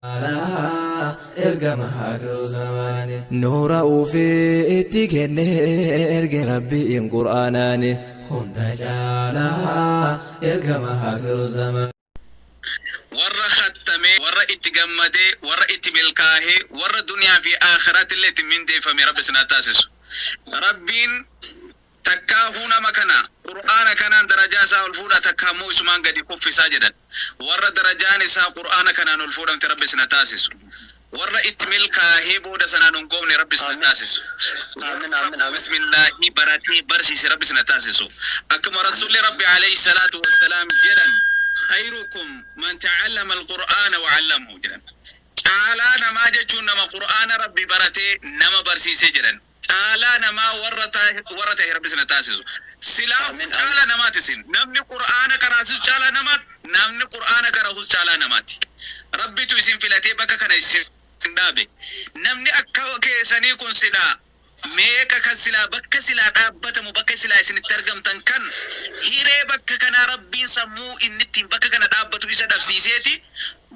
Caalaa ergama akhiru zamaani. Nuura ufii itti kennee erge Rabbiin Qur'aanaani. Hunda caalaa ergama akhiru zamaani. Warra khattamee, warra itti gammadee, warra itti milkaahee, warra duniyaa fi aakhiraatti illee itti mindeeffame Rabbi isin haa taasisu. Rabbiin takkaahuu nama kana Qur'aana kanaan darajaa isaa ol fuudha, takka ammoo isumaan gadi kuffisaa jedhan. Warra darajaan isaa Qur'aana kanaan ol fuudhamte Rabbi isin haa taasisu. Warra itti milkaahee booda sanaan hin goofne Rabbi isin haa taasisu. Aamin, aamin, aamin. Bismillaahi baratee barsiise Rabbi isin haa taasisu. Akkuma Rasuulli Rabbi alayhi salaatu wassalaam jedhan, khayrukum man ta'allama al-Qur'aana wa 'allamahu jedhan. Caalaa namaa jechuun nama Qur'aana Rabbi baratee nama barsiisee jedhan. Caalaa namaa warra tahe warra tahe Rabbi isin haa taasisu. Silaa Aamin, aamin. caalaa namaati isin. Namni Qur'aana qaraasisu caalaa namaati. Namni Qur'aana qarahus caalaa namaati. Rabbitu isin filatee bakka kana isin dhaabe. Namni akka keessanii kun silaa meeqa kan silaa bakka silaa dhaabbatamu, bakka silaa isin itti argamtan kan hiree bakka kanaa Rabbiin sammuu inni ittiin bakka kana dhaabbatu isa dhabsiiseeti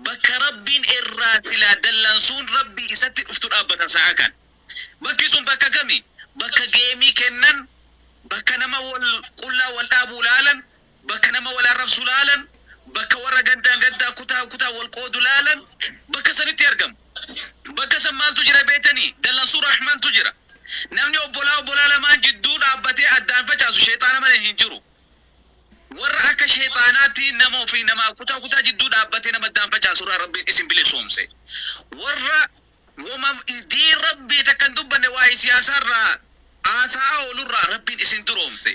bakka Rabbiin irraa silaa dallansuun Rabbii isatti dhuftu dhaabbatan sa'a kan. Bakki sun bakka kami? Bakka geemii kennan, bakka nama wal qullaa wal dhaabuu laalan, bakka nama wal arrabsu laalan, bakka warra gandaan gandaa kutaa kutaa wal qoodu laalan, bakka sanitti argamu. Bakka san maaltu jira beektanii? Dallansuu Rahmantu jira. Namni obbolaa obbolaa lamaan jidduu dhaabbatee addaan facaasu sheexaana malee hin jiru. Warra akka sheexaanaatti nama ofii namaa kutaa kutaa jidduu dhaabbatee nama addaan facaasu irraa Rabbiin isin bilisoomse. Warra woma diin Rabbii takka hin dubbanne waa'ee siyaasaa irraa haasa'aa oolurraa Rabbiin isin duroomse.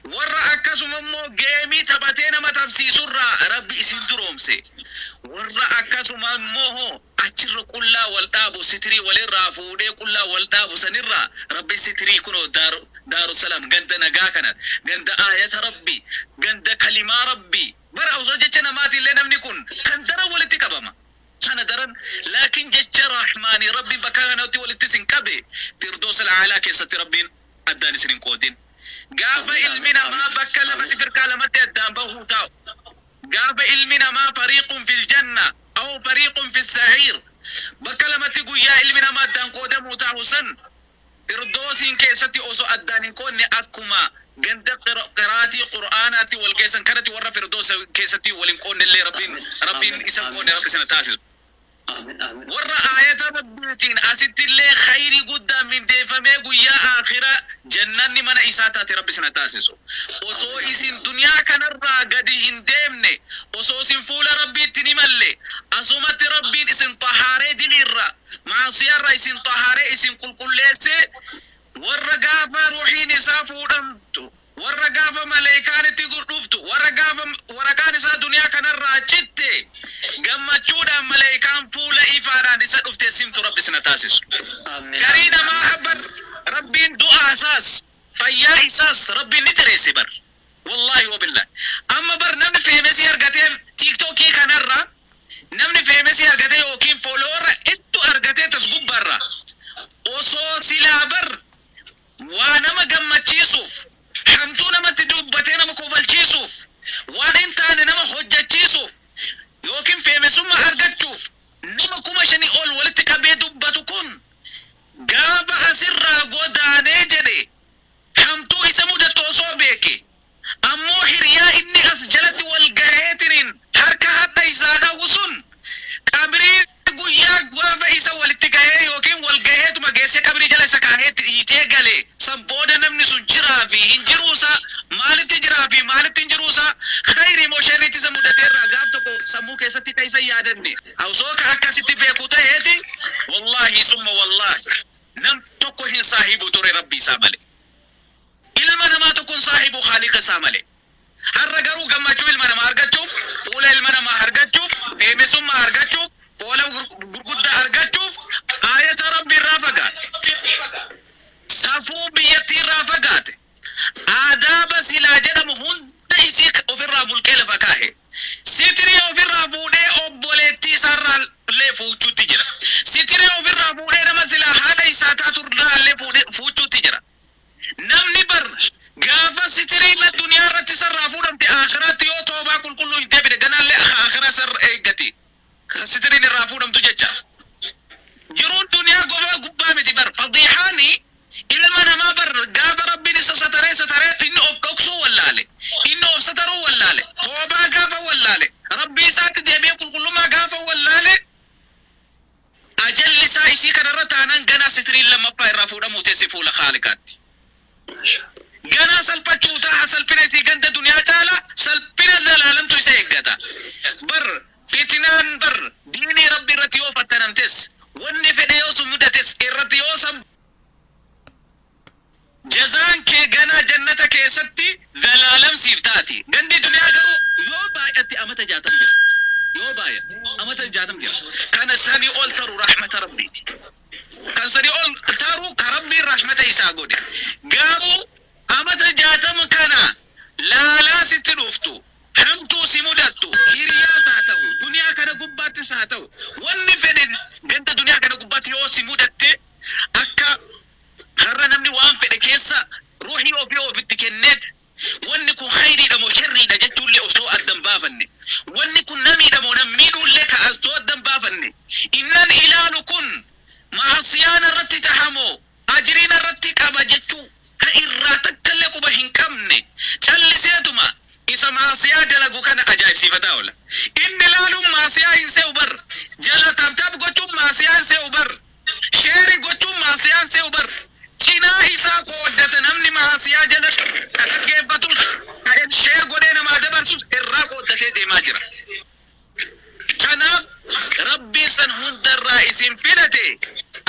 Warra akkasuma immoo geemii taphatee nama tapsiisurraa Rabbi isin duroomse. Warra akkasuma immoo hoo achirra qullaa wal dhaabu, sitirii walirraa fuudhee qullaa wal dhaabu sanirraa Rabbi sitirii kunoo Daaru Daarussalaam ganda nagaa kana, ganda aayata Rabbii, ganda kalimaa Rabbii. Bara osoo jecha namaatiillee namni kun kan daran walitti qabama. Kana daran laakiin jecha Rahmaanii Rabbiin bakka kanatti walitti isin qabe Firdoos al-Aalaa keessatti Rabbiin addaan isin hin qoodin. Gaafa Aamin, ilmi aamin, namaa aamin, bakka lamatti aamin. firqaa lamatti addaan bahuu taa'u. Gaafa ilmi namaa fariiqun fil janna aw fariiqun fis sa'iir bakka lamatti guyyaa ilmi namaa addaan qoodamuu taa'u san Firdoosiin keessatti osoo addaan hin qoodne akkuma ganda qiraatii Qur'aanaatti wal geessan kanatti warra Firdoos keessatti wal hin qoodne illee Rabbiin Aamin, Rabbiin aamin, isa hin qoodne aamin. Rabbi sana taasisu. Aamin, aamin. Warra aayata Rabbiitiin asitti illee khayrii guddaan mindeeffamee guyyaa aakhiraa jannanni mana isaa taate Rabbi sana taasisu. Osoo Aamin, aamin, isin aamin. duniyaa kanarraa gadi hin deemne, osoo isin fuula Rabbiitti hin imalle, asumatti Rabbiin isin xahaaree diliirra, maasiyaarraa isin xahaaree isin qulqulleessee, warra gaafa ruuhiin isaa fuudhamtu, warra gaafa maleeykaan itti dhuftu, warra gaafa waraqaan isaa duniyaa kanarraa citte, gammachuudhaan maleeykaan fuula ifaadhaan isa dhuftee simtu Rabbi isin haa taasisu. Aamin, Garii aamin, namaa aamin. bar Rabbiin du'aa isaas fayyaa isaas Rabbiin ni dheeresse bar. Wallaahi wabillahi. Amma bar namni feemesii argatee TikTokii kanarra namni feemesii argatee yookiin follower hedduu argatee tas gubbaarra osoo silaa bar waa nama gammachiisuuf, hamtuu namatti dubbatee nama kofalchiisuuf, waan hin taane nama hojjechiisuuf yookiin feemesummaa argachuuf nama 5,000 ol walitti qabee dubbatu kun gaafa asirraa godaanee jedhe hamtuu isa mudattu osoo beeke ammoo hiriyaa inni as jalatti wal gaheetiniin harka hadha isaa dhahu sun qabrii guyyaa gaafa isa walitti gahee yookiin wal gaheetuma geessee qabrii jala isa kaaheetti dhiitee gale san booda namni sun jiraa fi hin jiruusaa, maalitti jiraa fi maalitti hin jiruusaa, khayrii moo sharriitti isa mudateerraa gaaf tokko sammuu keessatti ka isa hin yaadanne osoo ka akkasitti beeku ta'eeti, wallaahi summa wallaahi nam tokko hin saahibu ture Rabbii isaa malee. Ilma namaa tokko hin saahibu Khaaliqa isaa malee. Har'a garuu gammachuu ilma namaa argachuuf, fuula ilma namaa argachuuf, feemesummaa argachuuf, foola gurguddaa argachuuf aayata Rabbii irraa fagaate. Safuu biyyattii irraa fagaate. Aadaaba silaa jedhamu hunda isii ofirraa mulqee lafa kaahe. Sitirii ofirraa fuudhee obboleettii isaarraa illee fuuchuutti jira. Sitirii ofirraa fuudhee nama silaa haadha isaa taatu irraa illee fuuchuutti jira. Namni bar gaafa sitiriin addunyaa irratti isarraa fuudhamte aakhiraatti yoo toobaa qulqulluu hin deebine ganaallee aakhiraa isarra eeggati. Sitiriin irraa fuudhamtu jecha. Jiruun duniyaa gobaa gubbaa miti bar. Fadiihaani ilma namaa bar gaafa Rabbiin isa sataree sataree inni of dhoksuu wallaale. Inni of sataruu wallaale. Toobaa gaafa wallaale. Rabbii isaatti deebi'ee qulqullummaa gaafa wallaale. Ajalli isaa isii kanarra taanaan ganaa sitiriin lammaffaa irraa fuudhamuu teessi fuula Khaaliqaatti. Ganaa salphachuu ta'a, salphina isii ganda duniyaa caala salphina zalaalamtu isa eeggata. Bar fitnaan bar diinii Rabbi irratti yoo fattanamtes, wanni fedhe yoo sun mudates irratti yoo san, jazaan kee ganaa jannata keessatti zalaalamsiif taati. Gandi duniyaa garuu yoo baay'atte amata 60 jira. Yoo baay'atte amata 60 jira. Kana sanii ol taru rahmata Rabbiiti. Kan sanii ol taru ka Rabbiin rahmata isaa godhe. Garuu amata 60 kana laalaa sitti dhuftu, hamtuu si mudattu, hiriyaas haa ta'u, duniyaa kana gubbaattis haa ta'u, wanni fedhe ganda duniyaa kana gubbaatti yoo si mudatte, akka har'a namni waan fedhe keessa ruuhii ofii ofitti kenneet, wanni kun khayriidha moo sharriidha jechuullee osoo addan baafanne, wanni kun namiidha moo nam miidhuullee ka osoo addan baafanne, innan ilaalu kun maasiyaan irratti tahamoo ajriin irratti qaba jechuu ka irraa takkallee quba hin qabne, calliseetuma isa maasiyaa dalagu kana ajaa'ibsiifataa oola. Inni ilaaluun maasiyaa hin se'u bar. Jala tap tap gochuun maasiyaa hin se'u bar. Share gochuun maasiyaa hin se'u bar. Cinaa isaa qooddata namni maasiyaa jala ka dhaggeeffatus, ka share godhee namaa dabarsus irraa qooddatee deemaa jira. Kanaaf Rabbiin san hundarraa isin filate,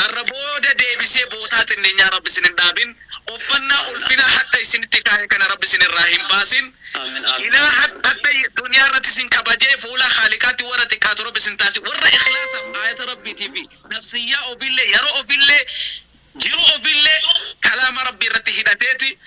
arra booda deebisee bootaa xinneenyaa Rabbi isin hin dhaabin. Uffannaa ulfina hadha isinitti kaa'e kana Rabbi isin irraa hin baasin. Amiin, amiin. Ilaa hadha duniyaa irratti isin kabajee fuula Khaaliqaatti warra xiqqaatu Rabbi isin taasi. Warra ikhlaasaaf aayata Rabbiitii fi nafsiyyaa ofillee, yeroo ofillee, jiruu ofillee kalaama Rabbii irratti hidhateeti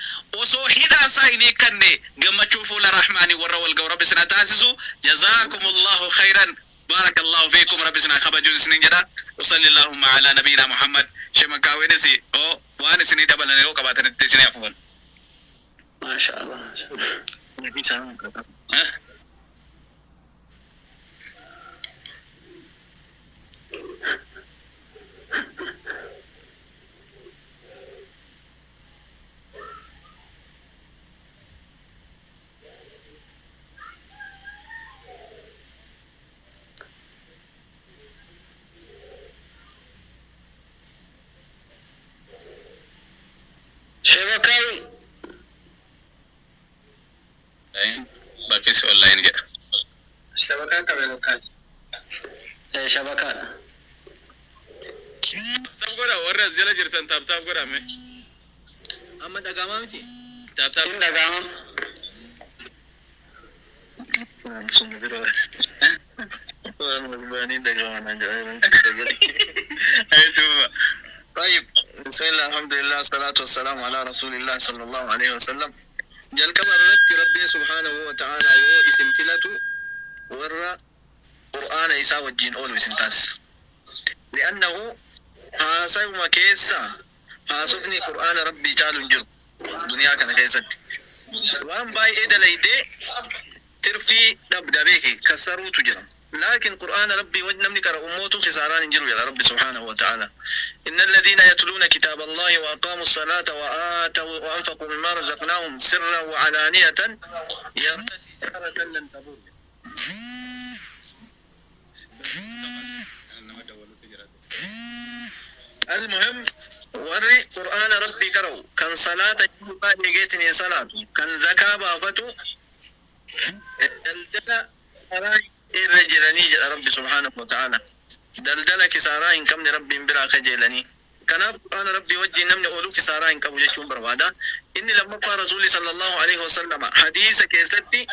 osoo hidhaan isaa hin hiikkanne gammachuu fuula Rahmaanii warra wal ga'u Rabbi isin haa taasisu. Jazaakumullahu khayran. Barakallahu fiikum. Rabbi isin haa kabajuun isinin jedha. Usalli Allahumma ala nabiyina Muhammad. Shemakaawwenis oo waan isinii dabalan yoo qabaatanitti isinii afuufan. Maasha Allah. Eh? Shebakaawi. Bakkeessi online jedha. Shabakaa qabe bakkaati. Shabakaadha. Tap godha, warri as jala jirtan tap tap godhame. Amma dhagahamaa miti? Tap tap. Hin dhaga'ama. Sun bira. Waan banii dhagahamaa jira. Aytuba. طيب، بسم الله، الحمد لله، الصلاة والسلام على رسول الله صلى الله عليه وسلم. Jalqaba irratti Rabbiin subhaanahu wa ta'ala yoo isin filatu warra Qur'aana isaa wajjin oolu isin taasisa. Li'annahu haasayuma keessa haasofni Qur'aana Rabbii caalu hin jiru duniyaa kana keessatti. Waan baay'ee dalaydee tirfii dhabda, beeki, kasaruutu jira. Laakiin Qur'aana Rabbii wajji namni qara'u mootu kisaaraan hin jiru jedha Rabbi subhaanahu wa ta'ala. إن الذين يتلون كتاب الله وأقاموا الصلاة وآتوا وأنفقوا مما رزقناهم سرا وعلانية يرجون تجارة لن تبور. المهم warri Qur'aana Rabbii qara'u, kan salaata eegeetiin salaatu, kan zakaa baafatu, daldala karaa irra jiranii jedha Rabbi subhaanahu wa ta'ala. Daldala kisaaraa hin qabne Rabbiin biraa kajeelanii. Kanaaf Qur'aana Rabbii wajjin namni oolu kisaaraa hin qabu jechuun barbaada. Inni lammaffaa, Rasuuli sallallahu alaihi wasallam hadiisa keessatti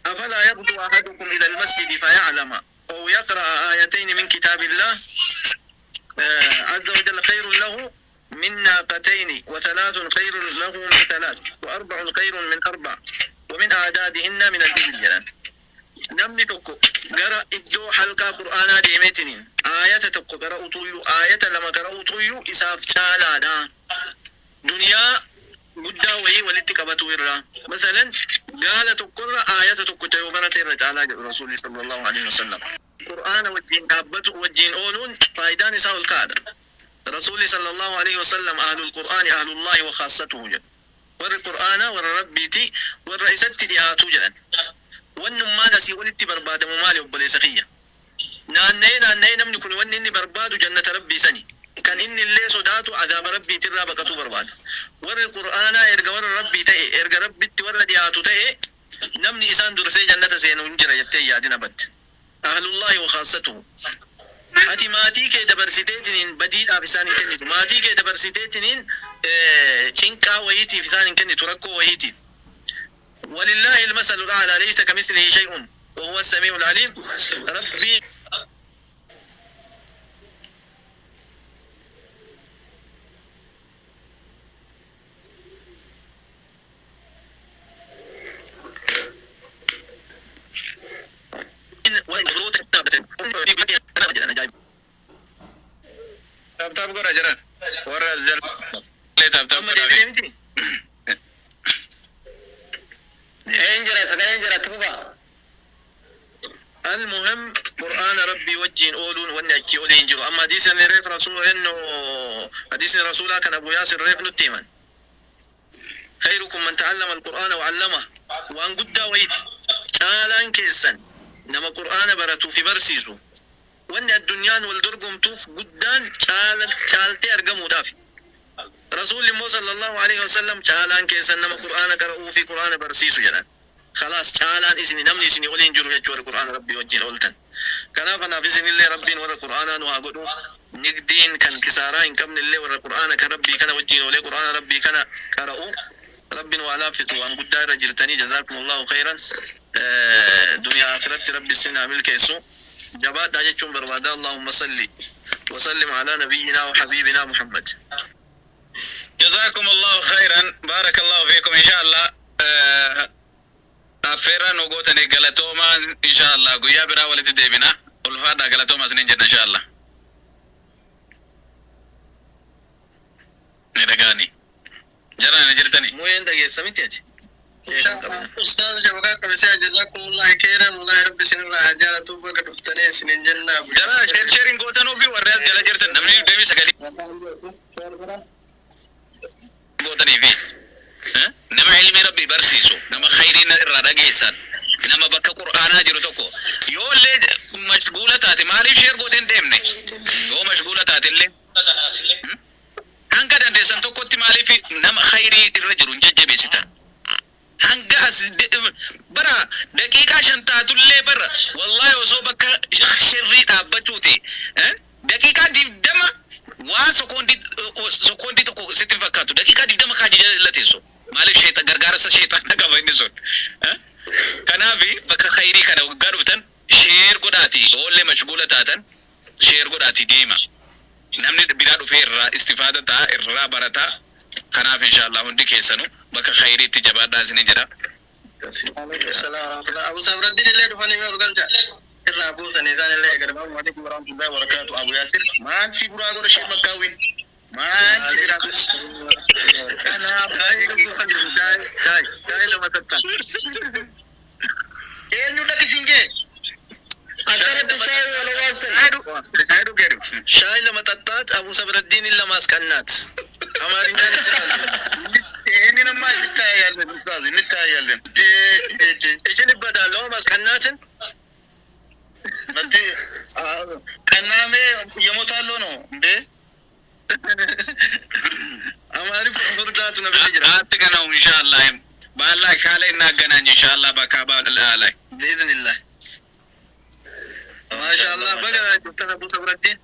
أفلا يغدو أحدكم إلى المسجد فيعلم أو يقرأ آيتين من كتاب الله عز وجل خير له من ناقتين، وثلاث خير له من ثلاث، وأربع خير من أربع، ومن أعدادهن من الإبل jedhan. Namni tokko gara iddoo halqaa Qur'aanaa deemeetiniin aayata tokko qara'utuyyuu, aayata lama qara'utuyyuu isaaf caalaadha. Duniyaa guddaa wayii walitti qabatu irraa. Masalan gaala tokkorra aayata tokko yoo barate irra caalaa jedhu Rasuulli sallallahu alaihi wasallam. Qur'aana wajjin dhaabbatu wajjin ooluun faayidaan isaa ol ka'aadha. Rasuulli sallallahu alaihi wasallam ahlul qur'aani ahlullahi wa khaassatuhu jedha. Warri qur'aanaa warra rabbiiti, warra isatti dhiyaatu jedhan. Wannummaan asii olitti barbaadamu maali, obboleessa kiyya? Naanna'ee naanna'ee namni kun wanni inni barbaadu jannata rabbii sani. Kan inni illee sodaatu adaaba rabbiitirraa baqatuu barbaada. Warri qur'aanaa erga warra rabbii ta'e, erga rabbitti warra dhiyaatu ta'e, namni isaan dursee jannata seenu hin jira jettee yaadin abatti. Ahlullahi wa khaassatuhu. Ati maatii kee dabarsiteetiniin badiidhaaf isaan hin kennitu. Maatii kee dabarsiteetiniin cinqaa wayiitiif isaan hin kennitu, rakkoo wayiitiif. ولله المثل الأعلى، ليس كمثله شيء وهو السميع العليم. ربي Tap tap godha jiran. Warra as jallee tap tap amma godhaa. Deebi'ee miti. Een jira, sagaleen jira, itti fufaa. المهم قرآن ربي وجين أولون وني أكي أولين جرو. أما حديث ريف رسول إنه حديث رسول كان أبو ياسر ريف نتيما خيركم من تعلم القرآن وعلمه. وأن قد ويت caalaan keessan nama qur'aana baratuu fi barsiisu. Wanni addunyaan wal dorgomtuuf guddaan caaltee argamuudhaaf. Rasuulli immoo sallallahu alaihi wasallam caalaan keessan nama qur'aana qara'uu fi qur'aana barsiisu jedhan. Khalaas, caalaan isini, namni isini oliin jiru jechuudha qur'aana rabbii wajjin ooltan. Kanaaf anaaf isinillee rabbiin warra qur'aanaa nu haa godhu. Nigdiin kan kisaaraa hin qabne illee warra qur'aana kan rabbii kana wajjin oolee qur'aana rabbii kana qara'u rabbiin waa laaffisu. Waan guddaa irra jirtanii, jazakumullahu khairan. Duniyaa akhiratti rabbi isin haa milkeessu. Jabaadhaa jechuun barbaada. Allahumma salli وسلم على نبينا وحبيبنا محمد. جزاكم الله خيرا، بارك الله فيكم. إن شاء الله affeerraa nu gootanii galatoomaa. Insha Allah guyyaa biraa walitti deebina. Ulfaadhaa, galatoomaa isiniin jenna insha Allah. Ni dhagaani. Jaraan ni jirtani. Muyeen dhageessa miti ati? Ustaaz Shabakaa Qabisee, jazaakumullahi khairan. Wallahi rabbi isinirraa haa jaalatu. Bakka dhuftanii isinin jenna. Jara share sharing gootanuu fi warri as jala jirtan namni deebii sagalee gootanii fi nama ilmi rabbii barsiisu, nama khayriin irraa dhageessan, nama bakka qur'aanaa jiru tokko yoo illee mashguula taate maaliif share gooteen deemne? Yoo mashguula taate illee hanga dandeessan tokkotti maaliif nama khayrii irra jiru hin jajjabeessitan? Hanga as bara daqiiqaa 5 taatullee bara wallahi osoo bakka shirrii dhaabbachuuti daqiiqaa 20 waan sekoondii 1 sitti hin fakkaatu. Daqiiqaa 20 kaajii jala teessu maaliif sheexa gargaarsa sheexaana qaba inni sun? Kanaafi bakka khayrii kana waggaa dhuftan share godhaati, oollee mashguula taatan share godhaati deema. Namni biraa dhufee irraa istifaada ta'a, irraa barataa. Kanaaf inshallah hundi keessanu bakka khayriitti jabaadhaa isinin jedha. Alaikum salaam wa rahmatullah. Abu Sabraddiin illee dhufanii mee ol galcha. Irraa buusanii isaan illee gara. Assalamu alaikum warahmatullahi wabarakatuh. Abu Yasir, maal si buraa godha Sheekh Makkaawin? Maal si biraa godha? Kanaaf Shaayii lama tattaan. Eenyu dhaqi jee? Akkanatti shaayii wal waastan. Shaayii dhugeeru. Shaayii lama tattaat, Abu Sabraddiin lama asqannaat. Amaarinyaan ይችላል። ይህንንማ እንታያለን ኡስታዝ፣ እንታያለን። እችልበታለሁ ማስቀናትን። መቴ ቀናሜ እየሞታለሁ ነው እንዴ? አማሪፍ furdaatu na bira jira. አትቀናው ኢንሻአላህ በአላህ ካለ እናገናኝ ኢንሻአላህ በካባ ላይ። بإذن الله. ما شاء الله بقى شفتنا أبو صبر الدين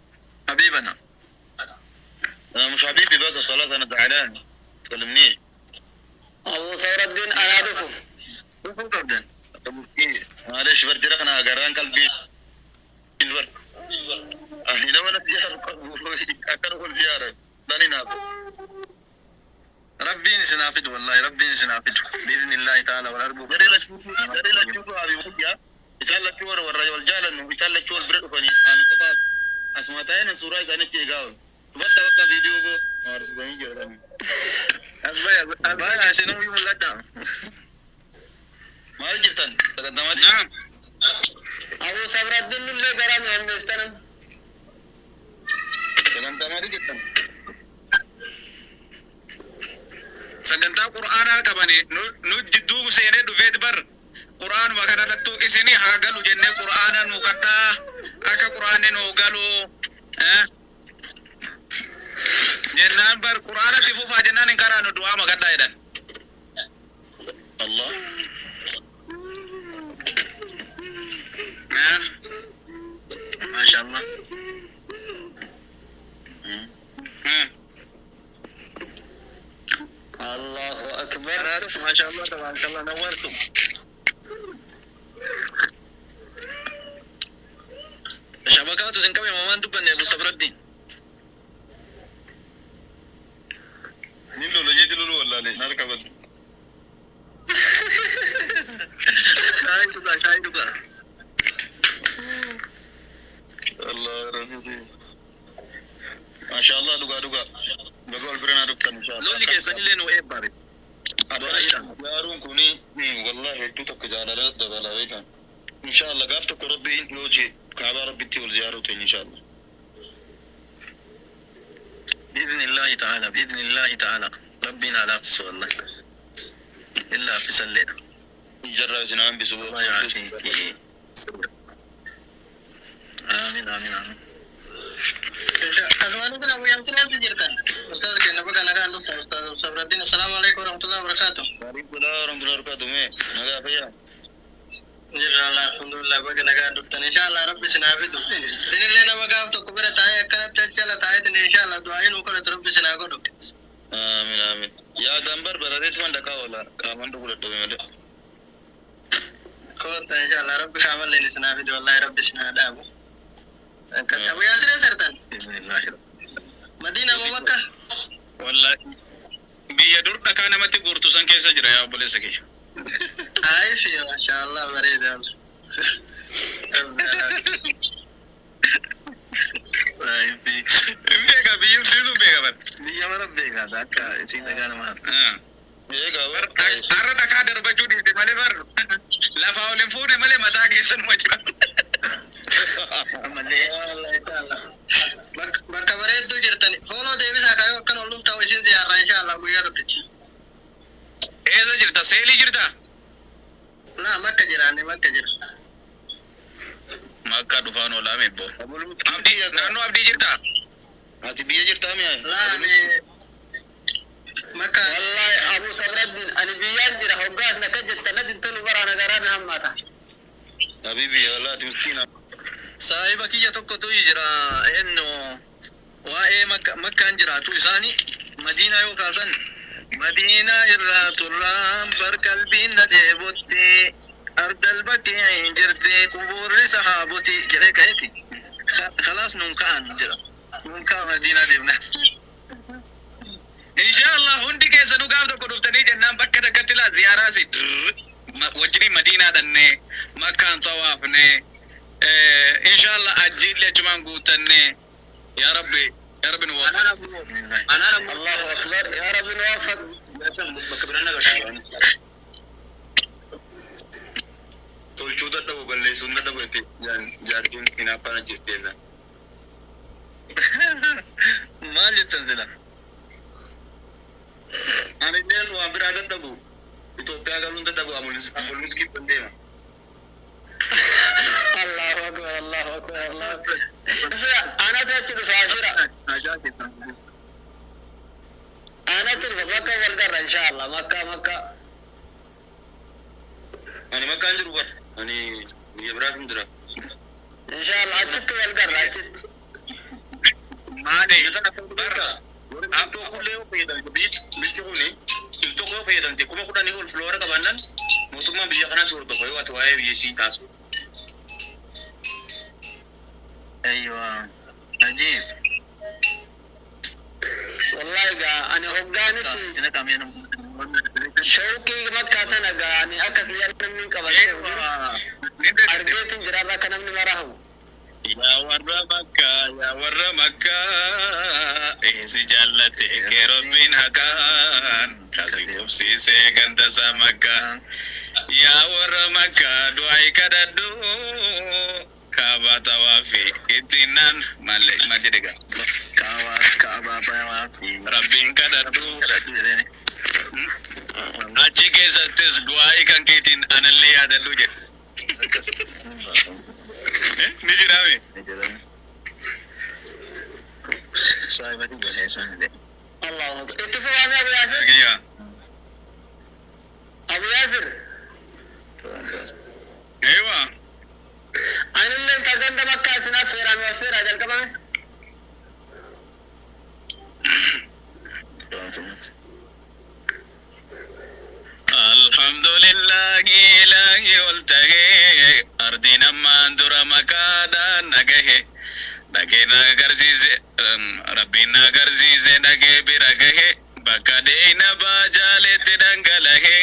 حبيبنا. انا مش حبيبي بقى، خلاص انا زعلان، تكلمنيش. Abu Sabraddiin anaa dhufu. قبدا. معلش بردي رقنا قران قلبي البر اهنا ولا زيارة اكره الزيارة لا ناب. ربي سنافد، والله ربي سنافد بإذن الله تعالى والأرجو. Garee lachuu abi wayya isaan lachuu warra warra wal jaalannu isaan lachuu wal bira dhufanii ani qofaaf asuma taa'een suuraa isaanitti eegaa oolu tubadda bakka viidiyoo boo maarsisanii jedhani. أبايا أبايا عشان هو يقول. Maal jirtan sagantamaa? Naam. Abu Sabraddiin illee garaa nu hammeessanam. Sagantaa maalii jettan? Sagantaa qur'aanaa qabani nu jidduu seenee dhufeet bar qur'aanuma kanarrattu isini haa galu jennee qur'aana nu kadhaa akka qur'aanni nu galu jennaan bar qur'aanatti fufaa jennaan hin karaanu du'aa makadhaa jedhan. Allah. Maashaallah. Allahu akbar. Maashaallah tabaarakallah nawwartum. Shabakaatu isin qabe mamaan dubbanne Abu Sabraddiin. Ni lola jeeti lolu wallaalee naar qabatu. Shaayii dhugaa shaayii dhugaa. Allah rabbi. Maashaallah dhugaa dhugaa. Baga wal bira naa dhuftan inshaallah. Lolli keessanillee nu eebbaare. Yaaruun kuni wallahi hedduu tokko jaalala dabalaa beekan. Inshaallah gaaf tokko rabbiin yoo jee kaabaa rabbitti wal ziyaaruu ta'e inshaallah. بإذن الله تعالى بإذن الله تعالى ربنا لا في والله إلا في سلة Jarraa isin hambisu. الله يعافيك آمين آمين آمين. Asmaanii kun Abu Yaamsin eessa jirtan? Ustaaz keenya bakka nagaan dhuftan Ustaaz Sabraddiin. Assalaamu alaikum warahmatullahi wabarakatuh. Waalaikum salaam warahmatullahi wabarakatuh. Mee nagaa fayyaa. Jirra alhamdulillah bakka nagaan dhuftan. Inshallah rabbi isin haa fidu. Isinillee nama gaaf tokko bira taa'ee akkanatti jala taa'eetin inshallah du'aayin nu kadhatu rabbi isin haa godhu. Aamin aamin. Yaadaan barbarareetu man dhaqaa oola qaamaan dhuguu dadhabe malee. Koota inshallah rabbi qaamalleen isin haa fidu wallahi rabbi isin haa dhaabu. Akkas Abu Yaasin eessa jirtan? بإذن الله. Madiina moo Makka? Wallahi biyya dur dhakaa namatti guurtu san keessa jira yaa obboleessa kiyya. Aifi mashallah bareeda. Hin beeka biyyi hundinuu beeka bar. Biyya mara beekaa akka isin dhagaa namaa. Eegaa Bar har'a dhakaa darbachuu dhiiste malee bar lafaa ol hin fuune malee mataa keessanuma jira. Ammallee Wallahi inshallah. Bakka bareedduu jirtani. Fooloo deebisaa kaayoo akkan ol dhuftan isin ziyaarra inshallah guyyaa tokkichi. Eessa jirta? Seelii jirta? Laa Makka jiraanne Makka jira. Makka dhufaan oolaa meebbo. Abdii naannoo abdii jirta? Ati biyya jirtaa mi'a? Laa ani Makka. Wallahi Abu Sabraddiin ani biyyaan jira hoggaas nakka jetta natti hin tolu bara nagaraa na hammaata. Habibi wallahi ati miskiina. Saahiba kiyya tokkotu jira eenyu waa'ee makkaan jiraatu isaani Madiinaa yoo kaasan Madiinaa irraa turraan bar qalbiin na dheebotti ardal bakkee hin jirti qubuurri sahaaboti jedhee ka'eeti. Khalaas nuun ka'an jedha. Nuun ka'a Madiinaa deemna. Inshallah hundi keessanuu gaaf tokko dhuftanii jennaan bakka takkatti laa ziyaaraa si wajjin Madiinaa dhannee Makkaan xawaafnee inshallah ajjiillee achumaan guutannee yaa rabbi yaa rabbi nu waffaq. Allahu akbar yaa rabbi nu waffaq. Bakka biraan agarsiisa. Tolchuu dadhabu balleessuun dadhabu jettee jaartiin hinaaffaan ajjeesteessa. Maal jettan sila? Ani illeen waan biraa dadhabu Itoophiyaa galuun dadhabu amulis kibban deema. Allahu akbar Allahu akbar Allahu akbar. Anatu achi dhufa ashira. Anatu dhufa bakka wal garra inshallah Makka Makka. Ani makkaan jiru bara. Ani biyya biraaf hin jira. Inshallah achitti wal garra achitti. Maali? Bar TikTok illee yoo fayyadamte biyyi kuni TikTok yoo fayyadamte 10,000 ol filoora qabaannaan mootummaan biyya kanaas hordofa yoo ati waa'ee biyya isii kaasu. Aywa. Ajiib. Wallahi gaa ani hoggaanitti Tina kameen shauqii Makkaa tana gaa ani akka kiyya namni hin qaban argeetin jira bakka namni mara hawu. Yaa warra Makkaa yaa warra Makkaa eessi jaallate kee rabbiin haqaan kasi qubsiisee ganda isaa Makkaa. Yaa warra Makkaa du'aa kadhadhu Kaabaa tawaafi ittiin naan maal maal jedhe gaa? Kaabaa kaabaa tawaafi. Rabbiin kadhadhu. Kadhadhu jedheen. Achi keessattis du'aa'ii kan keetiin anallee yaadadhu jedhe. Akkas. Ni jiraame. Ni jedhame. Saahibati godhee isaan jedhe. Allahu akbar. Itti fufaamee Abu Yaasir. Kiyya. Abu Yaasir. Eewa. Anillee ta ganda makkaa isin affeeraan affeeraa jalqabame. Alhamdulillahi ilaahi ol tahee ardiin ammaan dura makaadhaan nagahe dhagee na agarsiise rabbiin na agarsiise dhagee bira gahe bakka deeyna baajaaletti dhangalahe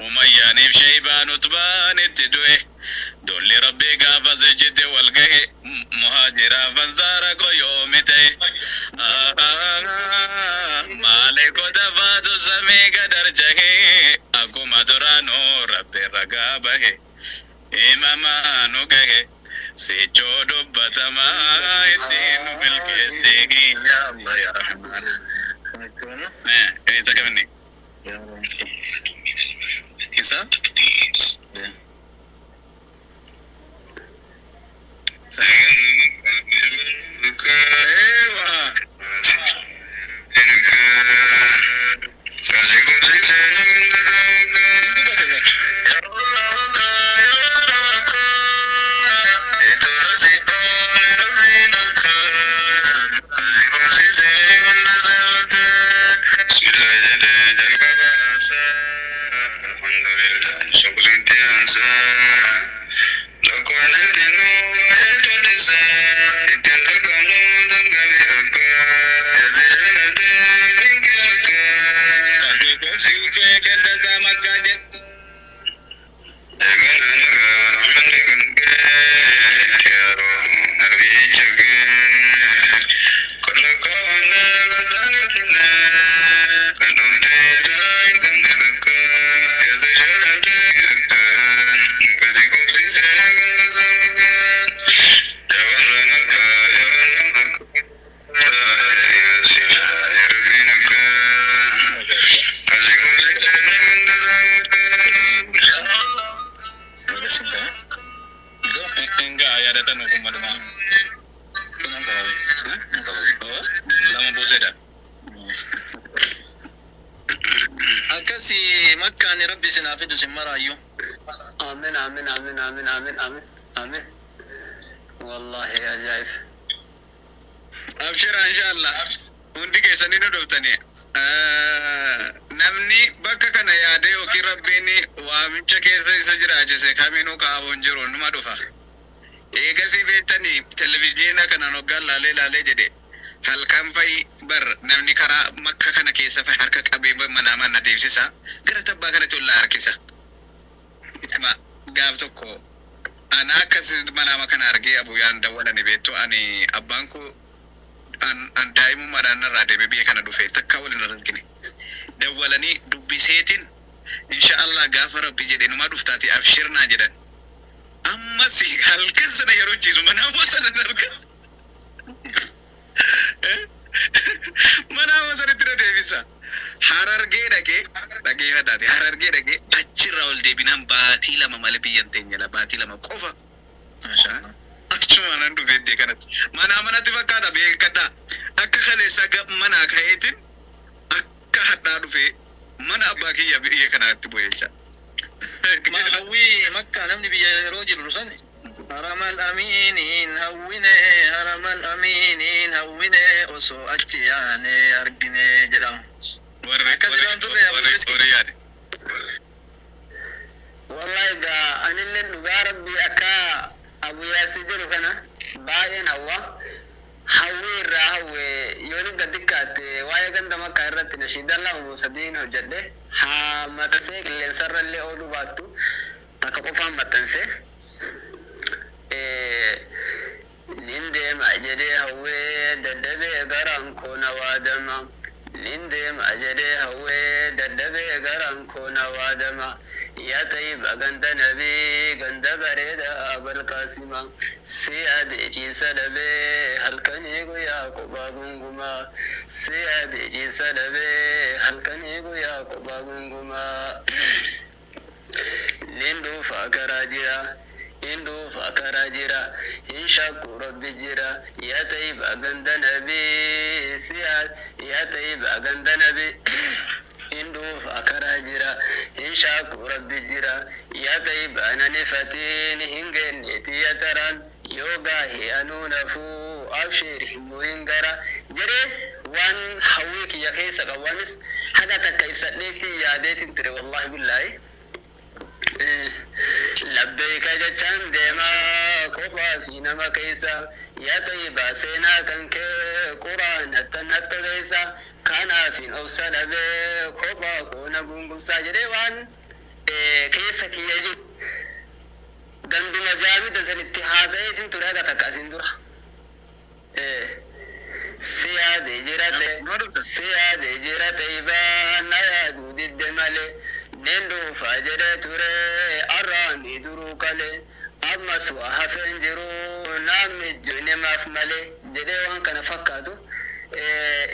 umayyaaniif sheeybaan utbaan itti du'e dolli rabbii gaafas ejjite wal gahe muhaajiraaf ansaara koyoomi ta'e maalee dafaatu samii gadarjahe akkuma duraanuu rabbi ragaa bahe imamaa nu gahe sichoo dubbatamaa ittiin nu milkeesse. Ya Allah ya Rahman. Isa kaminni? Isa? Ewa. Enggak, yaadatan hukuman. Lama buuseedha. Akkasi makkaan rabbi isin haa fidu isin maraayyuu. Amin amin amin amin amin amin amin. Wallahi ajaa'ib. Abshira inshallah. Hundi keessanii nu dhuftani. Namni bakka kana yaadee yookiin rabbiin waamicha keessa isa jiraachise kaminuu kaa'amu hin jiru numa dhufa. Eegasii beektanii televizyiina kanaan hoggaan laalee laalee jedhe halkan fa'i bar namni karaa makka kana keessa fa'i harka qabee manaa mana deemsisa gara tabbaa kanatti ol harkisa. Gaaf tokko ana akkas manaama kana argee abuyyaan dawwalani beektu ani abbaan koo an daa'imummaadhaan narraa deemee biyya kana dhufe takka waliin argine dawwalanii dubbiseetiin insha Allah gaafa rabbi jedhe numa dhuftaati abshirnaa jedhan ammas halkan sana yeroo jiru manaama sana arga manaama sanatti na deebisa harargee dhaqee dhageeffataati harargee dhaqee achirraa ol deebinaan baatii 2 malee biyyan teenya baatii 2 qofa achuma nan dhufe iddee kanatti manaa manatti fakkaata beekadhaa akka kaleessa manaa ka'eetiin akka hadhaa dhufe mana abbaa kiyya biyya kanaatti bu'e jecha. Hawwii makkaa namni biyya yeroo jiru san haramal amiiniin hawwine haramal amiiniin hawwine osoo achi yaane argine jedhama. Akkas jedhan turre Abu Miski. Warri yaade. Wallahi gaa anillee dhugaa rabbii akka Abu Yaasir jedhu kana baay'een hawwa. Hawwii irraa hawwe yoo ni gad xiqqaatte waa'ee ganda makkaa irratti nashiidaan 2 3 hojjedhe haa maxxansee qilleensarra illee ooluu baattu takka qofaan maxxansee. Nin deema jedhee hawwee daddabee garaan koo na waadama. Nin deema jedhee hawwee daddabee garaan koo na waadama. Yaa Tayyiba ganda nabii ganda bareedaa Abalqaasima. Si yaadee ciisa dhabee halkanii guyyaa kophaa gungumaa. Si yaadee ciisa dhabee halkanii guyyaa kophaa gungumaa. Nin dhuunfaa karaa jira. Hin dhuunfaa karaa jira. Hin shakku Rabbi jira. Yaa Tayyiba ganda nabii si yaa Tayyiba ganda nabii. Hin dhuunfaa karaa jira. Hin shakku Rabbi jira. Yaa Tayyiba nan ifatiin hin genne tiyya taraan. Yoo gaahee anuu nafuu abshiir hin bu'in gara. Jedhee waan hawwii kiyya keessa qabu anis haga takka ibsadheetti yaadeetiin ture, wallaahi billaahi. Labbeeka jechaan deemaa kophaa fi nama keessa. Yaa Tayyibaa seenaa kan kee quraanattan natta keessa. Kanaafin obsa dhabee kophaa koo na gungumsaa jedhee waan keessa kiyya jiru. Ganduma jaamida sanitti haasa'eetiin ture haga takka asin dura. Si yaade jira ta'e, si yaade jira Tayyibaa, na yaaduu didde malee. Nin dhuunfaa jedhee ture arraanii duruu kale. Ammas waa hafeen jiru naan mijjuu namaaf malee jedhee waan kana fakkaatu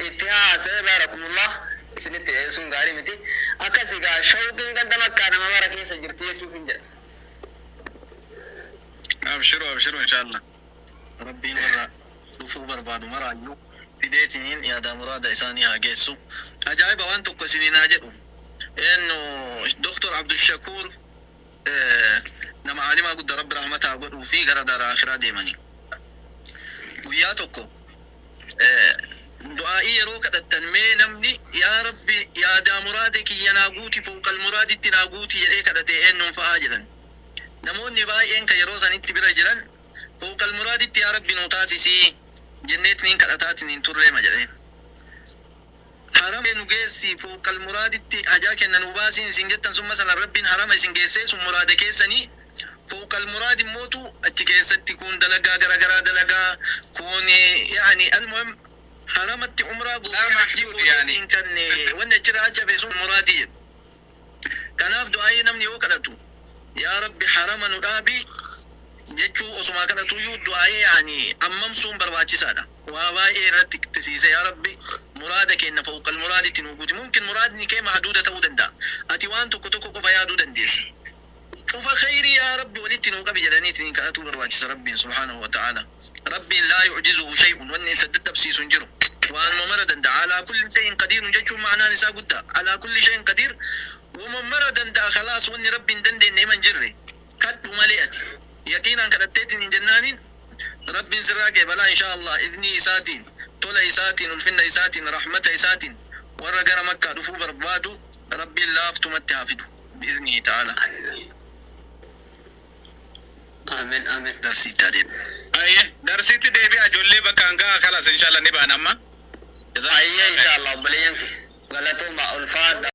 itti haasa'ee. Baarakumullah, isinitti dhiyeessuun gaarii miti. Akkas egaa shawqiin ganda Makkaa nama mara keessa jirti jechuuf hin jedha. Abshiru, abshiru, inshallah. Rabbiin warra dhufuu barbaadu maraayyuu fideetiniin yaada muraada isaanii haa geessu. Ajaa'iba, waan tokko isiniin haa jedhu. Eenyu, Doktor Abdushakuur nama aalimaa guddaa Rabbi rahmata haa godhuu fi gara daara akhiraa deemanii. Guyyaa tokko du'aa'ii yeroo kadhattan mee namni "Yaa Rabbi, yaadaa muraada kiyya naa guuti, fawqal muraaditti naa guuti" jedhee kadhate eenyuun fa'aa jedhan. Namoonni baay'een kan yeroo sanitti bira jiran "Fawqal muraaditti yaa Rabbi nuu taasisii" jenneetiniin kadhataatiin turreema jedheen. Harama nu geessi, fawqal muraaditti hajaa kenna nu baasiin isin jettan sun, masalan Rabbiin harama isin geessee sun muraada keessanii, fawqal muraadi immootu achi keessatti kun dalagaa garagaraa dalagaa kun, yaani almuhim haramatti umraa Laa mahduud yaani. gooteetiin kan wanni achirraa achi hafe sun muraadii jedhu. Kanaaf du'aayii namni yoo kadhatu "Yaa Rabbi, harama nu dhaabi" jechuu osuma kadhatuyyuu du'aayii yaani ammamsuun barbaachisaadha. Waa baay'ee irratti ittisiise, "Yaa Rabbi, muraada keenya fawqal muraaditti nu guuti." Mumkin muraadni kee mahduuda ta'uu danda'a. Ati waan tokko tokko qofa yaaduu dandeessa. Cufa khayrii yaa Rabbi walitti nuu qabi jedhaniitiin kadhatuu barbaachisa Rabbiin subhaanahu wa ta'ala. Rabbiin laa yu'jizuhu shay'un, wanni isa dadhabsiisu hin jiru. Waanuma mara danda'a. Alaa kulli shay'in qadiirun jechuun ma'anaan isaa guddaa. Alaa kulli shay'in qadiir, wama mara danda'a, khalaas, wanni Rabbiin dandeenye hima hin jirre. Kadhu malee ati. Yaqiinaan kadhatteetiin hin jennaaniin Rabbiin sirraa qeebalaa insha Allah, idnii isaatiin, tola isaatiin, ulfinna isaatiin, rahmata isaatiin warra gara Makkaa dhufuu barbaadu Rabbiin laaftumatti haa fidu. Bi'idnihi ta'ala. Amin, amin. Darsiitti adeema. Ayye, darsiitti deebi'a ijoollee, bakkaan ga'a, kalas, inshallah ni ba'an amma. Ayyee, inshallah, obboleeyyan kee. Galatooma, ulfaadha.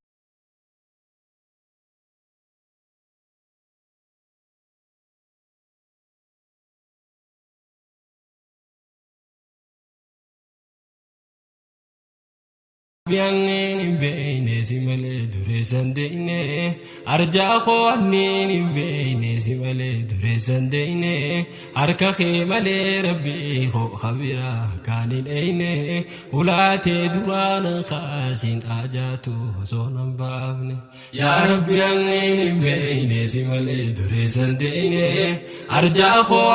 Biyyanneen hin beeyne si malee dureessan deeyne, arjaa koo anneen hin beeyne si malee dureessan deeyne, harka kee malee Rabbii koo kabiraa kaan hin eeyne, ulaatee duraan kaasiin ajaatu osoo nan baafne. Yaa Rabbi, anneen hin beeyne si malee dureessan deeyne, arjaa koo.